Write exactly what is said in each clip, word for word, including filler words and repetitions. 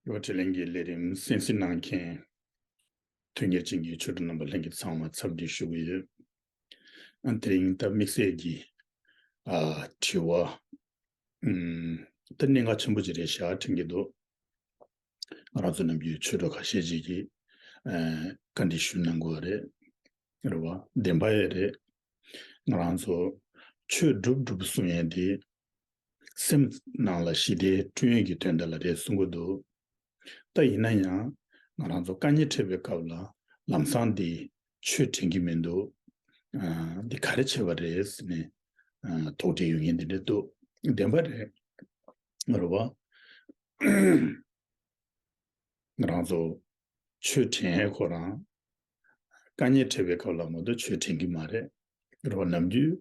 རེ་བ་དྲིན་ལན་གྱི་ལས་རིམ་གསན་གཟིགས་གནང་མཁན་དོན་གཉེར་ཅན་གྱི་ཆོས་གྲོགས་རྣམ་པ་ལྷན་རྒྱས་ཚང་མ་འཚམས་འདྲི་ཞུ་གི་ཡོད། ཨ་དེ་རིང་ད་དམིགས་བསལ་གྱི་ཨ་དྲི་བ་ཨུམ་ད་གནད་འགག་ཆེན་པོ་ཅིག་རེད་ཤག་དྲན་གྱི་འདུག་ང་རང་ཚོ་ནམ་རྒྱུན་ཆོས་གྲོགས་ཁ་ཤས་ཅིག་གིས་ཨ་བཀའ་འདྲི་ཞུ་གནང་གི་ཡོད་རེད། རེད་བ། བདེན་པ་ཡོད་རེད། ང་རང་ཚོ་ཆོས་སྒྲུབ་སྒྲུབ་གསུང་ཡས་དེ་སེམས་ནང་ལ་ཞི་བདེ་བསྐྲུན་ཡས་ཀྱི་དོན་དག་ལ་རེད་གསུང་གི་འདུག་ད་ཡིན་ན་ཡང་ང་རང་ཚོ་དཀའ་ངལ་འཕྲད་པའི་སྐབས་ལ་ལམ་སང་འདི་ཆོས་དྲན་གྱི་མི་འདུག་ཨ་འདི་ག་རེ་བྱས་པ་རེད་ཟེར་ནས་ཨ་དོགས་འདྲི་ཡོང་མཁན་འདི་འདྲ་འདུག་བདེན་པ་རེད། རེད་བ། ང་རང་ཚོ་ཆོས་དྲན་ཡས་ཁོ་རང་དཀའ་ངལ་འཕྲད་པའི་སྐབས་ལ་མ་གཏོགས་ཆོས་དྲན་གྱི་མ་རེད། རེད་བ། ནམ་རྒྱུན་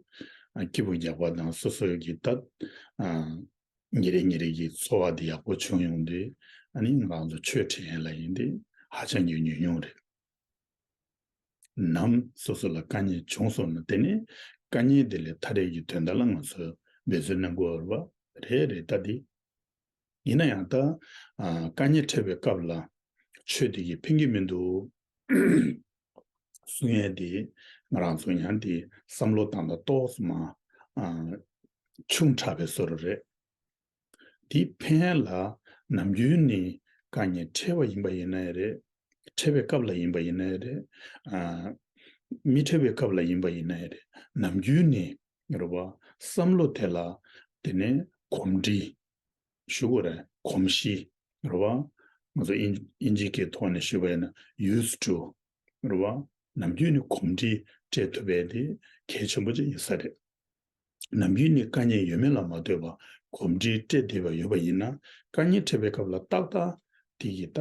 ཨ་སྐྱིད་པོ་རྒྱག་པ་དང་སོ་སོའི་གི་ད་ཨ་ཉིན་རེ་ཉིན་རེ་གི་འཚོ་བ་དེ་ཡག་པོ་བྱུང་ཡོང་དུས་ཨ་ནི་ང་རང་ཚོ་ཆོས་དྲན་ཡས་ལ་ཡིན་ཏེ་ཧ་ཅང་གི་ཉུང་ཉུང་རེད། ནམ་སོ་སོ་ལ་དཀའ་ངལ་བྱུང་སོང་ན་དེ་ནས་དཀའ་ངལ་དེ་ལས་ཐར་ཡས་ཀྱི་དོན་དག་ལ་ང་ཚོས་འབད་བརྩོན་གནང་དགོས་པ་རེད། རེད་ད་དེ། ཡིན་ན་ཡང་ད་ཨ་དཀའ་ངལ་འཕྲད་པའི་སྐབས་ལ་ཆོས་དེ་གིས་ཕན་གྱི་མི་འདུག་གསུང་ཡས་དེ་ང་རང་ཚོ་ཡང་དེ་བསམ་བློ་བཏང་ད་ཏོག་ཙམ་མ་ཨ་ཆུང་དྲགས་པའི་བཟོ་འདྲ་རེད། དེ་ཕན་ལ་ནམ་རྒྱུན་ནས་དཀའ་ངལ་འཕྲད་པ་ཡིན་པ་ཡིན་ན་ཡང་རེད། འཕྲད་པའི་སྐབས་ལ་ཡིན་པ་ཡིན་ན་ཡང་རེད། ཨ་མི་འཕྲད་པའི་སྐབས་ལ་ཡིན་པ་ཡིན་ན་ཡང་རེད། ནམ་རྒྱུན་ནས་རེད་བ། བསམ་བློ་དེ་ལ་དེ་ནས་གོམས་འདྲིས་ཞུ་དགོས་རེད། གོམས་གཤིས་རེད་བ། ང་ཚོ་དབྱིན་དབྱིན་ཇིའི་སྐད་ཐོག་ནས་ཞུས་པ་ཡིན་ན་used to རེད་བ། ནམ་རྒྱུན་ནས་གོམས་འདྲིས་སྤྲད་ཐུབ་པ་དེ་གལ་ཆེན་པོ་ཅིག་ཡིན་ས་རེད། ནམ་རྒྱུན་ནས་དཀའ་ངལ་ཡོད་མེད་ལ་མ་ལྟོས་པར་གོམས་འདྲིས་སྤྲད་བསྡད་པ་ཡོད་པ་ཡིན་ན་དཀའ་ངལ་འཕྲད་པའི་སྐབས་ལ་ཏག་ཏག་དེ་གི་ད་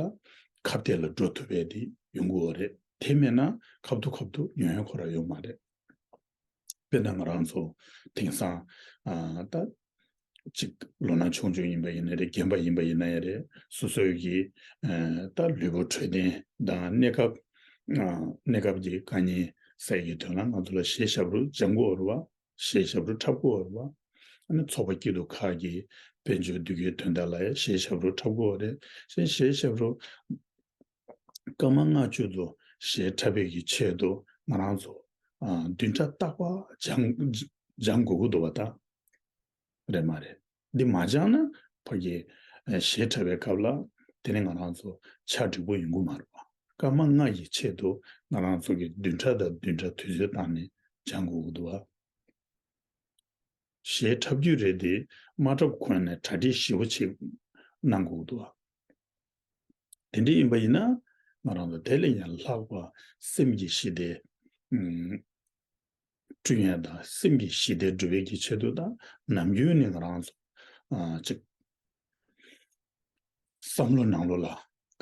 ཁ་གཏད་ལ་འགྲོ་ཐུབ་པ་དེ་ཡོང་གི་ཡོད་རེད། དེ་མེད་ན་ཁ་ཐུག་ཁ་ཐུག་ཡོང་ཡ་ཁོ་རང་ཡོད་མ་རེད། དཔེར་ན་ང་རང་ཚོ་དེང་སང་ཨ་ད་ཅིག་ལོ་ན་ཆུང་ཆུང་ཡིན་པ་ཡིན་ན་རེད། རྒན་པ་ཡིན་པ་ཡིན་ན་ཡང་རེད། སོ་སོའི་གི་ཨ་ད་ལུས་པོ་འཕྲོད་བསྟེན་དང་གནས་སྐབས་ཨ་གནས་སྐབས་ཀྱི་དཀའ་ངལ་སེལ་གྱི་དོན་ལ་ང་ཚོ་ལ་གཞས་ཞབས་བྲོ་སྦྱང་དགོས་རེད་བ། གཞས་ཞབས་བྲོ་འཁྲབ་དགོས་རེད་བ། ཨ་ནི་ཚོགས་པ་སྐྱིད་སྡུག་ཁག་གི་དཔལ་འབྱོར་བསྡུ་རྒྱུའི་དོན་དག་ལ་ཡང་གཞས་ཞབས་བྲོ་འཁྲབ་དགོས་རེད། གཞས་གཞས་ཞབས་བྲོ་སྐར་མ་ལྔ་བཅུ་ཙམ་གཞས་འཁྲབ་པའི་གི་ཆེད་དུ་ང་རང་ཚོ་ཨ་བདུན་ཕྲག་རྟག་པར་སྦྱང་སྦྱང་དགོས་ཀྱི་འདུག་བ་ད། རེད་མ་རེད། འདི་མ་སྦྱངས་ན་ཕ་གི་ཨ་གཞས་འཁྲབ་པའི་སྐབས་ལ་དེ་ནས་ང་རང་ཚོ་ཆ་འགྲིག་པོ་ཡོང་གི་མ་རེད་བ། སྐར་མ་ལྔ་ཡི་ཆེད་དུ་ང་རང་ཚོ་གི་བདུན་ཕྲག་དང་བདུན་ཕྲག་དུས་ཚོད་བཏང་ནས་སྦྱང་དགོས་ཀྱི་འདུག་བ། གཞས་འཁྲབ་རྒྱུ་རེད་དེ་མ་འཁྲབ་གོང་ནས་གྲ་སྒྲིག་ཞེ་པོ་ཅིག་གནང་དགོས་ཀྱི་འདུག་བ། དེ་འདྲ་ཡིན་པ་ཡིན་ན་ང་རང་ཚོ་དེ་ལས་ཡང་ལྷག་པ་སེམས་ཀྱི་ཞི་བདེ་ཨུམ་བསྐྲུན་ཡ་དང་སེམས་ཀྱི་ཞི་བདེ་སྒྲུབ་པའི་གི་ཆེད་དུ་དང་ནམ་རྒྱུན་ནས་ང་རང་ཚོ་ཨ་ཅིག་བསམ་བློ་ནང་ལོགས་ལ་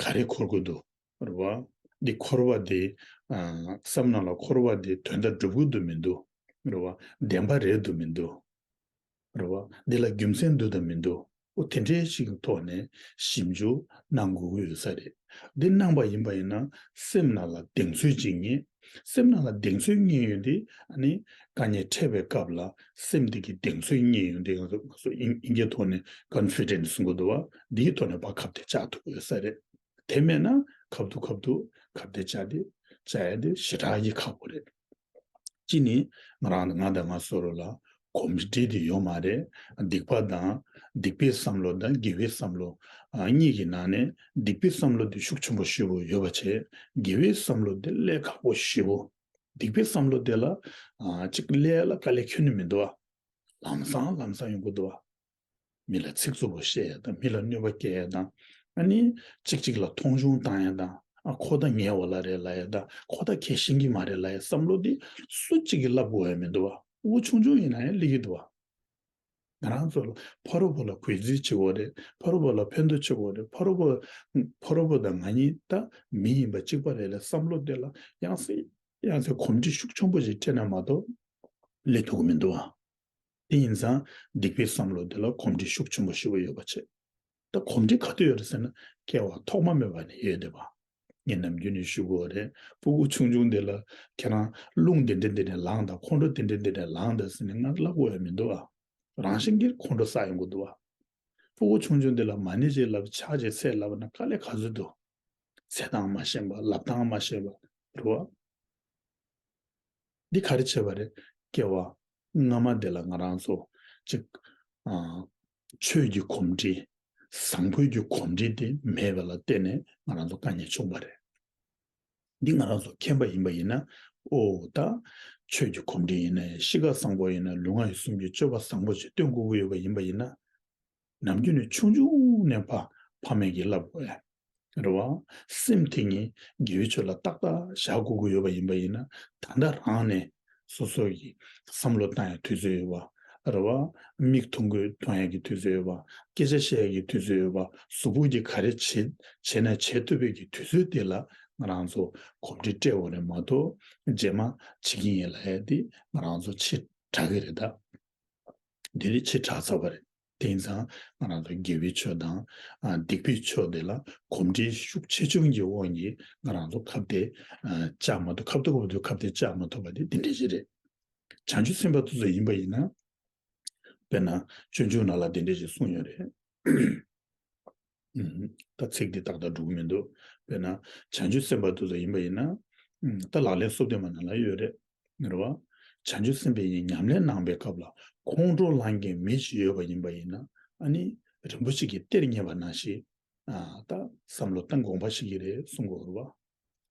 ག་རེ་འཁོར་གྱི་འདུག་རེད་བ། འདི་འཁོར་བ་འདི་ཨ་བསམ་ནང་ལ་འཁོར་བ་འདི་དོན་དག་སྒྲུབ་ཀྱི་འདུག་མི་འདུག་རེད་བ། བདེན་པ་རེད་འདུག་མི་འདུག་རེད་བ། འདི་ལ་རྒྱུ་མཚན་འདུག་དང་མི་འདུག་འོ་དེ་འདྲའི་ཞིག་གི་ཐོག་ནས་ཞིབ་འཇུག་གནང་དགོས་ཀྱི་ཡོད་ས་རེད། འདི་གནང་པ་ཡིན་པ་ཡིན་ན་སེམས་ནང་ལ་གདེང་ཚོད་ཅིག་རྙེད། སེམས་ནང་ལ་གདེང་ཚོད་རྙེད་ཡོང་དུས་ཨ་ནི་དཀའ་ངལ་འཕྲད་པའི་སྐབས་ལ་སེམས་འདི་གི་གདེང་ཚོད་རྙེད་ཡོང་དུས་ང་ཚོ་ང་ཚོ་དབྱིན་དབྱིན་སྐད་ཐོག་ནས་ཀོན་ཕི་ཌེན་སི་གསུང་གི་འདུག་བ། འདིའི་ཐོག་ནས་ཕར་ཁ་གཏད་བཅག་ཐུབ་ཀྱི་ཡོད་ས་རེད། དེ་མེད་ན་ཁ་ཐུག་ཁ་ཐུག་ཁ་གཏད་བཅག་དེ་བཅག་ཡ་དེ་ཞེ་དྲག་གི་ཁག་པོ་རེད། གཅིག་ནི་ང་རང་ང་དང་ང་སོ་རོ་ལ་གོམས་འདྲིས་དེ་ཡོད་མ་རེད། སྡིག་པ་དང་སྡིག་པའི་བསམ་བློ་དང་དགེ་བའི་བསམ་བློ་ཨ་གཉིས་ཀྱི་ནང་ནས་སྡིག་པའི་བསམ་བློ་དེ་ཤུགས་ཆེན་པོ་ཞེ་པོ་ཡོད་པ་བྱས། དགེ་བའི་བསམ་བློ་དེ་ཀླད་ཁག་པོ་ཞེ་པོ། སྡིག་པའི་བསམ་བློ་དེ་ལ་ཨ་ཅིག་ཀླད་ལ་དཀའ་ལས་ཁྱོན་ནས་མི་འདུག་ཨ། ལམ་སང་ལམ་སང་ཡོང་གི་འདུག་ཨ། མི་ལ་ཚིག་རྩུབ་པོ་བཤད་ཡ་དང་མི་ལ་གནོད་པ་སྐྱེལ་ཡ་དང་། ཨ་ནི་གཅིག་གཅིག་ལ་མཐོང་ཆུང་བཏང་ཡ་དང་། ཨ་ཁོ་ད་ངའི་འོག་ལ་རེད་ལབ་ཡ་དང་། ཁོ་ད་ཁས་ཤེས་ཀྱི་མ་རེད་ལབ་ཡ་བསམ་བློ་འདི་སུ་གཅིག་གིས་ལབ་དགོས་ཡ་མི་འདུག་བ། ཕྲུ་གུ་ཆུང་ཆུང་ཡིན་ན་ཡང་སླེབས་ཀྱི་འདུག་བ། ང་རང་ཚོ་ལ་ཕ་རོལ་པོ་ལ་གུས་བརྩི་བྱེད་དགོས་རེད། ཕ་རོལ་པོ་ལ་ཕན་ཐོགས་བྱེད་དགོས་རེད། ཕ་རོལ་པོ་ཕ་རོལ་པོ་དང་ང་གཉིས་ད་མི་ཡིན་པ་གཅིག་པ་རེད་ལབ་བསམ་བློ་དེ་ལ་ཡང་སེ་ཡང་སེ་གོམས་འདྲིས་ཤུགས་ཆེན་པོ་ཞིག་སྤྲད་ན་མ་གཏོགས་སླེབས་ཐུབ་ཀྱི་མི་འདུག་བ། དེ་ཡིན་ཙང་སྡིག་པའི་བསམ་བློ་དེ་ལ་གོམས་འདྲིས་ཤུགས་ཆེན་པོ་ཞེ་པོ་ཡོད་པ་བྱས། ད་གོམས་འདྲིས་ག་དུས་ཡོད་རེད་ཟེར་ན་སྐྱེ་བ་ཐོག་མ་མེད་པ་ནས་ཡོད་བསྡད་པ། ངས་ནམ་རྒྱུན་ནས་ཞུ་གི་ཡོད་རེད། ཕྲུ་གུ་ཆུང་ཆུང་དེ་ལ་ཁྱེད་རང་རླུང་དེ་འདྲ་འདི་ནས་ལངས་དང་ཁོང་ཁྲོ་དེ་འདྲ་འདི་ནས་ལངས་དང་ཟེར་ནས་ང་ལབ་དགོས་ཡ་མི་འདུག་ཨ། རང་བཞིན་གྱིས་ཁོང་ཁྲོ་ཟ་ཡོང་གི་འདུག་ཨ། སྤུ་གུ་ཆུང་ཆུང་འདི་ལ་མ་ཎི་ཅིག་ལབ་ཕྱག་ཅིག་འཚལ་ལབ་ན་དཀའ་ལས་ག་ཚོད་འདུག་འཚལ་སྟངས་མ་ཤེས་པ། ལབ་སྟངས་མ་ཤེས་པ་རེད་བ། འདི་ག་རེ་བྱས་པ་རེད། སྐྱེ་བ་སྔ་མ་དེ་ལ་ང་རང་ཚོ་ཅིག་ཨ། ཆོས་ཀྱི་གོམས་འདྲིས། བཟང་པོའི་གི་གོམས་འདྲིས་དེ་མེད་པ་ལ་བརྟེན་ནས་ང་རང་ཚོ་དཀའ་ངལ་བྱུང་བ་རེད། འདི་ང་རང་ཚོ་མཁྱེན་པ་ཡིན་པ་ཡིན་ན། ཨོ་ད་ཆོས་ཀྱི་གོམས་འདྲིས་ཡིན་ན་ཡང་གཤིས་ཀ་བཟང་པོ་ཡིན་ན་ལུས་ངག་ཡིད་གསུམ་གྱི་སྤྱོད་པ་བཟང་པོ་ཞིག་སྟོན་དགོས་ཀྱི་ཡོད་པ་ཡིན་པ་ཡིན་ན། ནམ་རྒྱུན་ནས་ཆུང་ཆུང་ནས་ཕ་ཕ་མས་ཀྱིས་བསླབ་དགོས་ཡ། རེད་བ། སེམས་དེ་ཉིད་དགེ་བའི་ཕྱོགས་ལ་ཏག་ཏག་བཞག་དགོས་ཀྱི་ཡོད་པ་ཡིན་པ་ཡིན་ན། ད་ལྟ་རང་ནས་སོ་སོ་ཡི་བསམ་བློ་བཏང་ཡ་དུས་ཚོད་ཡོད་པ། རེད་བ། མིག་མཐོང་གི་མཐོང་ཡ་གི་དུས་ཚོད་ཡོད་པ། སྐད་ཆ་བཤད་ཡ་གི་དུས་ཚོད་ཡོད་པ། གཟུགས་པོ་གི་ག་རེ་བྱེད་བྱེད་ན་བྱེད་ཐུབ་པའི་གི་དུས་ཚོད་དེ་ལ་ང་རང་ཚོ་གོམས་འདྲིས་སྤྲད་དགོས་རེད་མ་གཏོགས། རྗེས་མ་བྱེད་ཀྱི་ཡིན་ལབ་ཡ་དེ་ང་རང་ཚོ་ཕྱི་དྲགས་ཀྱི་རེད་ད། འདི་ནི་ཕྱི་དྲགས་ཚར་བ་རེད། དེ་ཡིན་ཙང་ང་རང་ཚོ་དགེ་བའི་ཕྱོགས་དང་། ཨ། སྡིག་པའི་ཕྱོགས་དེ་ལ་གོམས་འདྲིས་ཤུགས་ཆེ་ཆུང་གི་དབང་གིས་ང་རང་ཚོ་ཁ་གཏད། ཨ། བཅག་མ་ཐུབ། ཁ་གཏད་ཁ་གཏད་བཅག་མ་ཐུབ་པ་དེ་འདི་འདྲ་ཞིག་རེད། བྱང་ཆུབ་སེམས་དཔའ་དེ་ཚོ་ཡིན་པ་ཡིན་ན། དཔེར་ན་སྤྱོད་འཇུག་ནང་ལ་འདི་འདྲ་ཞིག་གསུངས་ཡོད་རེད། ཨུམ། ད་ཚིག་འདི་ཏག་ཏག་འགྲོ་གི་མི་འདུག་དཔེར་ན་བྱང་ཆུབ་སེམས་དཔའ་དེ་ཚོ་ཡིན་པ་ཡིན་ན། ཨུམ། ད་ལག་ལེན་སོ་བདུན་མ་ནང་ལ་ཡོད་རེད། རེད་བ། བྱང་ཆུབ་སེམས་དཔའི་ཉམས་ལེན་གནང་པའི་སྐབས་ལ་ཁོང་ཁྲོ་ལངས་མཁན་མི་ཞིག་ཡོད་པ་ཡིན་པ་ཡིན་ན། ཨ་ནི་རིན་པོ་ཆེ་གིས་གཏེར་རྙེད་པ་ནང་བཞིན། ཨ། ད་བསམ་བློ་གཏང་དགོངས་པ་ཞིག་གི་རེད་གསུང་གི་ཡོད་རེད་བ།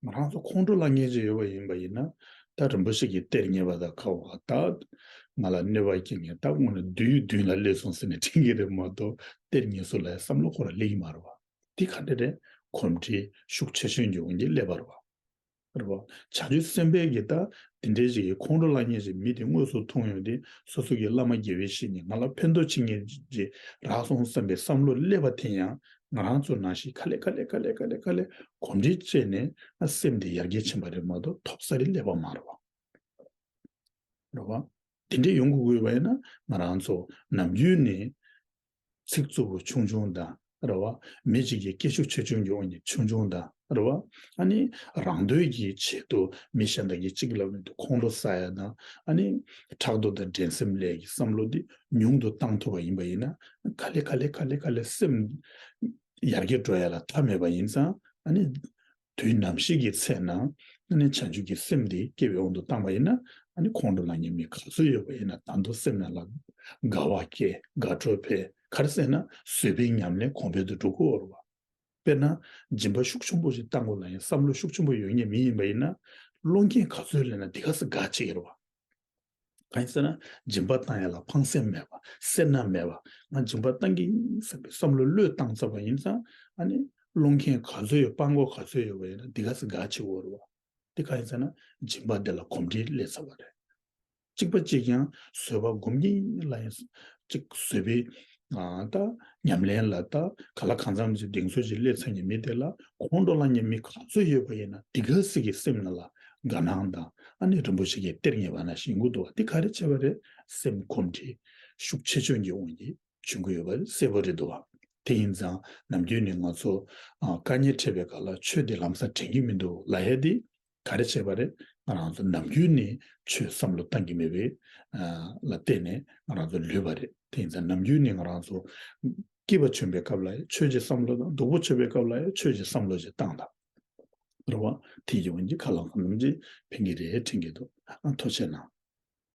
ང་རང་ཚོ་ཁོང་ཁྲོ་ལངས་མཁན་ཅིག་ཡོད་པ་ཡིན་པ་ཡིན་ན། ད་རིན་པོ་ཆེ་གིས་གཏེར་རྙེད་པ་དང་ཁ་བ་ད་ང་ལ་གནོད་པ་སྐྱེལ་མཁན་ད་དངོས་གནས་མདུན་མདུན་ལ་སླེབས་སོང་ཟེར་ནས་དྲན་གྱི་རེད་མ་གཏོགས། གཏེར་རྙེད་སོང་ལབ་བསམ་བློ་ཁོ་རང་སླེབས་ཀྱི་མ་རེད་བ། དེ་ག་འདྲ་རེད། གོམས་འདྲིས་ཤུགས་ཆེ་ཆུང་གི་དབང་གིས་སླེབས་པ་རེད་བ། རེད་བ། བྱང་ཆུབ་སེམས་དཔའི་གི་ད་དེ་འདྲའི་ཞིག་གི་ཁོང་ཁྲོ་ལངས་མཁན་ཞིག་མི་དེ་དངོས་སུ་མཐོང་ཡོང་དུས་སོ་སོ་གི་བླ་མ་དགེ་བའི་བཤེས་གཉེན་ང་ལ་ཕན་ཐོགས་བྱེད་མཁན་ཅིག་རག་སོང་བསམ་པའི་བསམ་བློ་སླེབས་པ་དེ་ཡང་ང་རང་ཚོ་ནང་བཞིན་ག་ལེ་ག་ལེ་ག་ལེ་ག་ལེ་ག་ལེ་གོམས་འདྲིས་བྱས་ནས་སེམས་དེ་ཡར་རྒྱས་ཕྱིན་པ་རེད་མ་གཏོགས་ཐོབ་ས་རེ་སླེབས་པ་མ་རེད་བ། རེད་བ། དེ་འདྲས་ཡོང་དགོས་དགོས་པ་ཡིན་ན་ང་རང་ཚོ་ནམ་རྒྱུན་ནས་ཚིག་རྩུབ་པོ་ཆུང་ཆུང་དང་རེད་བ། མི་གཅིག་གི་སྐད་ཤུགས་ཆེ་ཆུང་གི་དབང་གིས་ཆུང་ཆུང་དང་རེད་བ། ཨ་ནི་རང་འདོད་ཀྱི་ཆེད་དུ་མི་གཞན་དག་གིས་གཅིག་ལབ་ནས་དུ་ཁོང་ཁྲོ་ཟ་ཡ་དང་། ཨ་ནི་ཕྲག་དོག་དང་འགྲན་སེམས་ལས་ཀྱི་བསམ་བློ་འདི་ཉུང་དུ་བཏང་ཐུབ་པ་ཡིན་པ་ཡིན་ན། ག་ལེ་ག་ལེ་ག་ལེ་ག་ལེ་སེམས་ཡར་རྒྱས་འགྲོ་ཡ་ལ་མཐའ་མེད་པ་ཡིན་ཙང་། ཨ་ནི། དུས་ནམ་ཞིག་གི་ཚེ་ན་ཨ་ནི་བྱང་ཆུབ་ཀྱི་སེམས་དེ་སྐྱེ་བའི་དབང་དུ་བཏང་བ་ཡིན་ན། ཨ་ནི་ཁོང་ཁྲོ་ལངས་མཁན་མི་ག་ཚོད་ཡོད་པ་ཡིན་ན་ད་དུང་སེམས་ནང་ལ་དགའ་བ་སྐྱེ། དགའ་སྤྲོ་འཕེལ། ག་རེ་ཟེར་ན་བཟོད་པའི་ཉམས་ལེན་གོང་འཕེལ་དུ་འགྲོ་གི་ཡོད་རེད་བ། དཔེར་ན་སྦྱིན་པ་ཤུགས་ཆེན་པོ་ཞིག་བཏང་དགོས་ལ་ཡང་བསམ་བློ་ཤུགས་ཆེན་པོ་ཡོད་མཁན་མི་ཡིན་པ་ཡིན་ན། སློང་མཁན་ག་ཚོད་སླེབས་ན་དེ་ག་ཚོད་དགའ་བྱེད་ཀྱི་རེད་བ། གང་ཡིན་ཟེར་ན་སྦྱིན་པ་བཏང་ཡ་ལ་ཕངས་སེམས་མེད་པ། སེར་སྣ་མེད་པ། ང་སྦྱིན་པ་བཏང་གི་ཡིན་བསམ་པའི་བསམ་བློ་བློས་བཏང་ཚར་བ་ཡིན་ཙང་། ཨ་ནི་སློང་མཁན་ག་ཚོད་ཡོད། སྤྲང་པོ་ག་ཚོད་ཡོད་པ་ཡིན་ན་དེ་ག་ཚོད་དགའ་བྱེད་དགོས་རེད་བ། དེ་གང་ཡིན་ཟེར་ན་སྦྱིན་པ་དེ་ལ་གོམས་འདྲིས་སླེབས་ཚར་བ་རེད། གཅིག་པ་གཅིག་ཀྱང་བཟོད་པ་སྒོམ་གྱིན་ལ་ཡང་གཅིག་བཟོད་པའི་ཨ་ད་ཉམས་ལེན་ལ་ད་ག་ལ་གང་འཚམ་ཞིག་གདེང་ཚོད་ཅིག་སླེབས་ཚར་མཁན་མི་དེ་ལ་ཁོང་ཁྲོ་ལངས་མཁན་མི་ག་ཚོད་ཡོད་པ་ཡིན་ན་དེ་ག་ཚོད་ཀྱི་སེམས་ནང་ལ་དགའ་སྣང་དང་། ཨ་ནི་རིན་པོ་ཆེ་གིས་གཏེར་རྙེད་པ་ནང་བཞིན་གྱི་འདུག་བ། དེ་ག་རེ་བྱས་པ་རེད། སེམས་གོམས་འདྲིས་ཤུགས་ཆེ་ཆུང་གི་དབང་གིས་བྱུང་གི་ཡོད་པ་གསལ་པོ་རེད་འདུག་བ། དེ་ཡིན་ཙང་ནམ་རྒྱུན་ནས་ང་ཚོ་ཨ་དཀའ་ངལ་འཕྲད་པའི་སྐབས་ལ་ཆོས་དེ་ལམ་སང་དྲན་གྱི་མི་འདུག་ལབ་ཡ་དེ། ག་རེ་བྱས་པ་རེད། ང་རང་ཚོ་ནམ་རྒྱུན་ནས་ཆོས་བསམ་བློ་བཏང་གི་མེད་པའི་ཨ་ལ་བརྟེན་ནས་ང་རང་ཚོ་ལུས་པ་རེད། དེ་ཡིན་ཙང་ནམ་རྒྱུན་ནས་ང་རང་ཚོ་སྐྱིད་པ་བྱུང་པའི་སྐབས་ལ་ཡང་ཆོས་ཀྱི་བསམ་བློ་དང་། སྡུག་པོ་བྱུང་པའི་སྐབས་ལ་ཡང་ཆོས་ཀྱི་བསམ་བློ་ཞིག་བཏང་དང་། རེད་བ། དེ་ཡོང་གི་ཁ་ལག་ཁ་ནམ་གྱི་ཕན་གྱི་རེད་དྲན་གྱི་འདུག་ཨ་ཐུགས་རྗེ་གནང་།